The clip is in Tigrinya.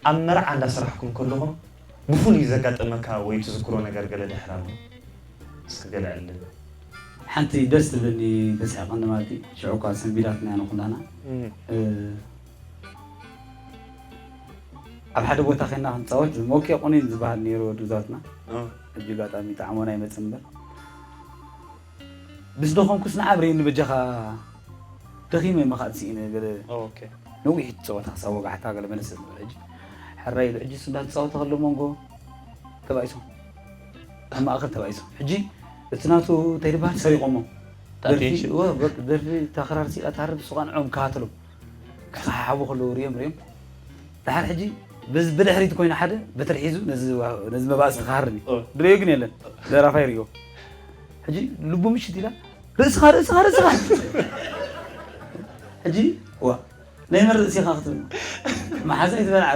ኣብ መርዓ እንዳሰራሕኩም ከለኹም ብፍሉይ ዘጋጠመካ ወይ ትዝክሮ ነገር ገለ ድሕር ኣሎ? እስኪ ገለ ዕልል። ሓንቲ ደስ ትብለኒ ተስሕቐኒ ማለት እዩ። ሽዑ እኳ ሰንቢዳትና ኢና ኩላና። ኣብ ሓደ ቦታ ኸይና ክንፃወት ሞኬ ቁኒን ዝበሃል ነይሩ ወዲ ዛትና። ሕጂ ኣጋጣሚ ጣዕሞና ኣይመፅእ እምበር ምስ ደኸምኩስ ንዓብ ርእኒ በጃኻ ደኺመ እየ መኻት ስኢነ ገለ ነዊሕ ትፀወታ ክሳብ ወጋሕታ ገለ መለሰ ዝብል ሕጂ ሕራይ ኢሉ ሕጂ እሱ እንዳተፃወተ ከሎ መንጎ ተባኢሶም ኣብ ማእኸል ተባኢሶም ሕጂ እቲ ናቱ እንታይ ዝበሃል ሰሪቆሞ ደርፊ ታኽራር ሲቃ ታርብ ሱቃ ንዖም ከሃተሎም ክሓሓቡ ከለዉ ሪኦም ሪኦም ድሓር ሕጂ ብድሕሪት ኮይኑ ሓደ በትሪ ሒዙ ነዚ መባእሲ ክሃርም እዩ ድረዮ ግን የለን ደራፋይ ሪኦ ሕጂ ልቡ ምሽት ኢላ ርእስኻ ርእስኻ ርእስኻ ሕጂ ዋ ናይ መን ርእሲ ኢኻ ክትብል መሓዘ ይትበልዓ